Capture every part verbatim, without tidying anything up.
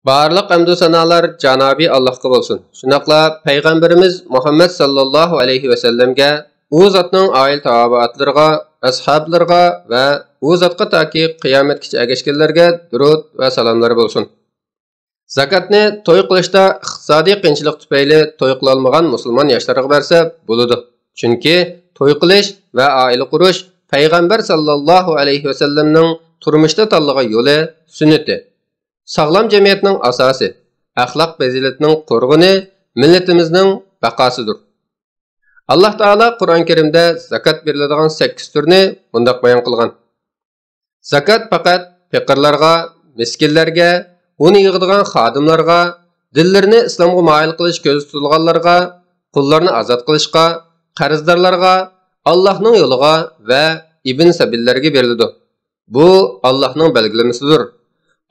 بارلىق ھەمدۇ سانالار جانابى ئاللاھقا بولسۇن. شۇنداقلا پەيغەمبىرىمىز مۇھەممەد ساللاللاھۇ ئەلەيھى ۋەسەللەمگە، ئۇ زاتنىڭ ئائىلە تاۋابىئاتلىرىغا، ئەسھابلىرىغا ۋە ئۇ زاتقا تاكى قىيامەتكىچە ئەگەشكەنلەرگە دۇرۇت ۋە سالاملار بولسۇن. زاكاتنى توي قىلىشتا ئىقتىسادىي قىيىنچىلىق تۈپەيلى توي قىلالمىغان مۇسۇلمان ياشلارغا بەرسە بولىدۇ. چۈنكى توي قىلىش ۋە ئائىلە قۇرۇش پەيغەمبەر ساللاللاھۇ ئەلەيھى ۋەسەللەمنىڭ تۇرمۇشتا تاللىغان يولى، سۈننىتى. ساغلام جەمئىيەتنىڭ ئاساسى، ئەخلاق پەزىلىتىنىڭ قورغىنى، مىللىتىمىزنىڭ بەقاسىدۇر. ئاللاھ تائالا قۇرئان كەرىمدە زاكات بېرىلىدىغان سەككىز تۈرنى مۇنداق بايان قىلغان: زاكات پەقەت پېقىرلارغا، مىسكىنلەرگە، ئۇنى يىغىدىغان خادىملارغا، دىللىرىنى ئىسلامغا مايىل قىلىش كۆزدە تۇتۇلغانلارغا، قۇللارنى ئازاد قىلىشقا، قەرزدارلارغا، ئاللاھنىڭ يولىغا ۋە ئىبن سەبىللەرگە بېرىلىدۇ. بۇ ئاللاھنىڭ بەلگىلىمىسىدۇر.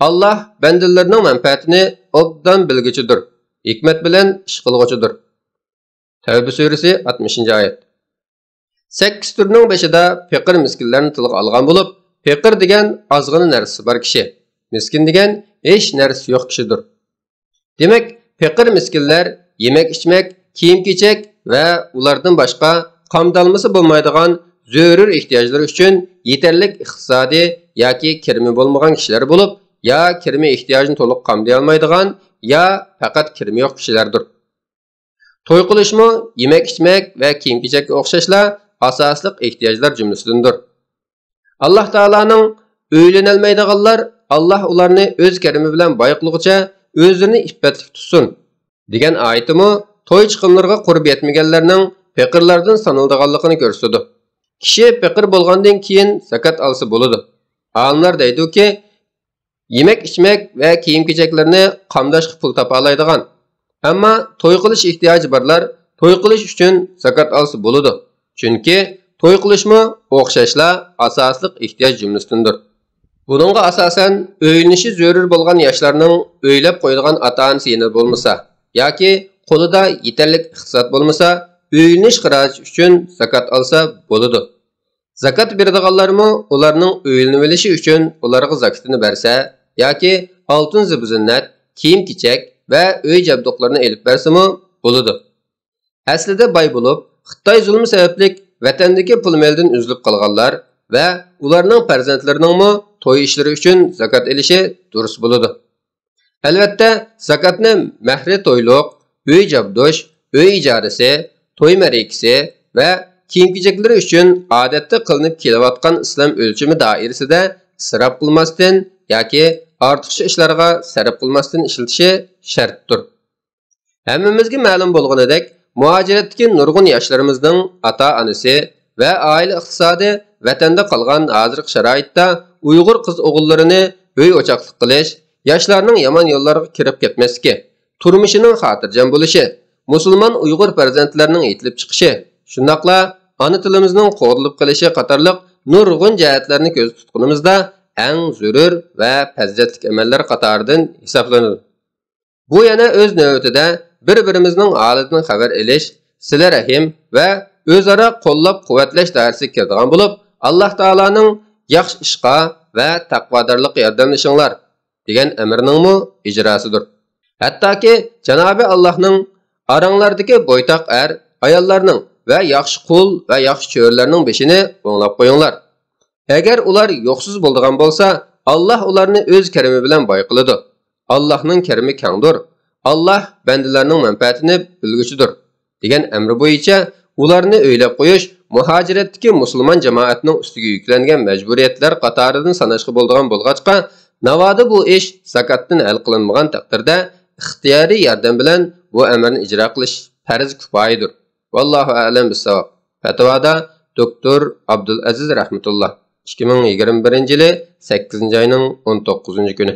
ئاللاھ بەندىلىرىنىڭ مەنپەئەتىنى ئوبدان بىلگۈچىدۇر، ھېكمەت بىلەن ئىش قىلغۇچىدۇر. تەۋبە سۈرىسى، ئاتمىشىنچى ئايەت. سەككىز تۈرنىڭ بېشىدا پېقىر مىسكىنلەرنى تىلغا ئالغان بولۇپ، پېقىر دېگەن ئازغىنا نەرسىسى بار كىشى، مىسكىن دېگەن ھېچ نەرسىسى يوق كىشىدۇر. دېمەك، پېقىر مىسكىنلەر يېمەك-ئىچمەك، كىيىم-كېچەك ۋە ئۇلاردىن باشقا قامدالمىسا بولمايدىغان زۆرۈر ئېھتىياجلىرى ئۈچۈن يېتەرلىك ئىقتىسادىي ياكى كىرىمى بولمىغان كىشىلەر بولۇپ، يا كىرىمى ئېھتىياجىنى تولۇق قامدىيالمايدىغان، يا پەقەت كىرىمى يوق كىشىلەردۇر. توي قىلىشمۇ يېمەك-ئىچمەك ۋە كىيىم-كېچەككە ئوخشاشلا ئاساسلىق ئېھتىياجلار جۈملىسىدىندۇر. ئاللاھ تائالانىڭ «ئۆيلىنەلمەيدىغانلار، ئاللاھ ئۇلارنى ئۆز كەرىمى بىلەن باي قىلغۇچە ئۆزلىرىنى ئىپپەتلىك تۇتسۇن» دېگەن ئايىتىمۇ توي چىقىملىرىغا قۇربى يەتمىگەنلەرنىڭ پېقىرلاردىن سانىلىدىغانلىقىنى كۆرسىتىدۇ. كىشى پېقىر بولغاندىن كېيىن زاكات ئالسا بولىدۇ. ئالىملار دەيدۇكى، يېمەك-ئىچمەك ۋە كىيىم-كېچەكلىرىنى قامداشقا پۇل تاپالايدىغان، ئەمما توي قىلىش ئېھتىياجى بارلار توي قىلىش ئۈچۈن زاكات ئالسا بولىدۇ. چۈنكى توي قىلىشمۇ ئوخشاشلا ئاساسلىق ئېھتىياج جۈملىسىدىندۇر. بۇنىڭغا ئاساسەن، ئۆيلىنىشى زۆرۈر بولغان ياشلارنىڭ ئۆيلەپ قويىدىغان ئاتا-ئانىسى يېنىدا بولمىسا ياكى قولىدا يېتەرلىك ئىقتىساد بولمىسا، ئۆيلىنىش خىراجىتى ئۈچۈن زاكات ئالسا بولىدۇ. زاكات بېرىدىغانلارمۇ ئۇلارنىڭ ئۆيلىنىۋېلىشى ئۈچۈن ئۇلارغا زاكىتىنى بەرسە ياكى ئالتۇن زىبۇ-زىننەت، كىيىم-كېچەك ۋە ئۆي جابدۇقلىرىنى ئېلىپ بەرسىمۇ بولىدۇ. ئەسلىدە باي بولۇپ، خىتاي زۇلمى سەۋەبلىك ۋەتەندىكى پۇل مېلىدىن ئۈزۈلۈپ قالغانلار ۋە ئۇلارنىڭ پەرزەنتلىرىنىڭمۇ توي ئىشلىرى ئۈچۈن زاكات ئېلىشى دۇرۇس بولىدۇ. ئەلۋەتتە، زاكاتنى مەھرى تويلۇق، ئۆي جابدۇش، ئۆي ئىجارىسى، توي مەرىكىسى ۋە كىيىم-كېچەكلىرى ئۈچۈن ئادەتتە قىلىنىپ كېلىۋاتقان ئىسلام ئۆلچىمى دائىرىسىدە ئىسراپ قىلماستىن ياكى ئارتۇقچە ئىشلارغا سەرپ قىلماستىن ئىشلىتىشى شەرتتۇر. ھەممىمىزگە مەلۇم بولغىنىدەك، مۇھاجىرەتتىكى نۇرغۇن ياشلىرىمىزنىڭ ئاتا-ئانىسى ۋە ئائىلە ئىقتىسادى ۋەتەندە قالغان ھازىرقى شارائىتتا ئۇيغۇر قىز-ئوغۇللىرىنى ئۆي-ئوچاقلىق قىلىش، ياشلارنىڭ يامان يوللارغا كىرىپ كەتمەسلىكى، تۇرمۇشىنىڭ خاتىرجەم بولۇشى، مۇسۇلمان ئۇيغۇر پەرزەنتلىرىنىڭ يېتىلىپ چىقىشى، شۇنداقلا ئانا تىلىمىزنىڭ قوغدىلىپ قېلىشى قاتارلىق نۇرغۇن جەھەتلەرنى كۆزدە تۇتقىنىمىزدا، ئەڭ زۆرۈر ۋە پەزىلەتلىك ئەمەللەر قاتارىدىن ھېسابلىنىدۇ. بۇ يەنە ئۆز نۆۋىتىدە بىر-بىرىمىزنىڭ ھالىدىن خەۋەر ئېلىش، سىلە-رەھىم ۋە ئۆزئارا قوللاپ-قۇۋۋەتلەش دائىرىسىگە كىرىدىغان بولۇپ، ئاللاھ تائالانىڭ «ياخشى ئىشقا ۋە تەقۋادارلىققا ياردەملىشىڭلار» دېگەن ئەمرىنىڭمۇ ئىجراسىدۇر. ھەتتاكى جانابى ئاللاھنىڭ «ئاراڭلاردىكى بويتاق ئەر، ئاياللارنىڭ ۋە ياخشى قۇل ۋە ياخشى چۆرىلەرنىڭ بېشىنى ئوڭلاپ قويۇڭلار. ئەگەر ئۇلار يوقسۇز بولىدىغان بولسا، ئاللاھ ئۇلارنى ئۆز كەرىمى بىلەن باي قىلىدۇ. ئاللاھنىڭ كەرىمى كەڭدۇر. ئاللاھ بەندىلەرنىڭ مەنپەئەتىنى بىلگۈچىدۇر» دېگەن ئەمرى بويىچە ئۇلارنى ئۆيلەپ قويۇش مۇھاجىرەتتىكى مۇسۇلمان جامائەتنىڭ ئۈستىگە يۈكلەنگەن مەجبۇرىيەتلەر قاتارىدىن ساناشقا بولىدىغان بولغاچقا، ناۋادا بۇ ئىش زاكاتتىن ھەل قىلىنمىغان تەقدىردە، ئىختىيارىي ياردەم بىلەن بۇ ئەمرنى ئىجرا قىلىش پەرز كۇپايىدۇر. ۋاللاھۇ ئەلەم بىسساۋاب. پەتىۋادا دوكتور ئابدۇلئەزىز رەھمەتۇللا، ئىككى مىڭ يىگىرمە بىرىنچى يىلى سەككىزىنچى ئاينىڭ ئون توققۇزىنچى كۈنى.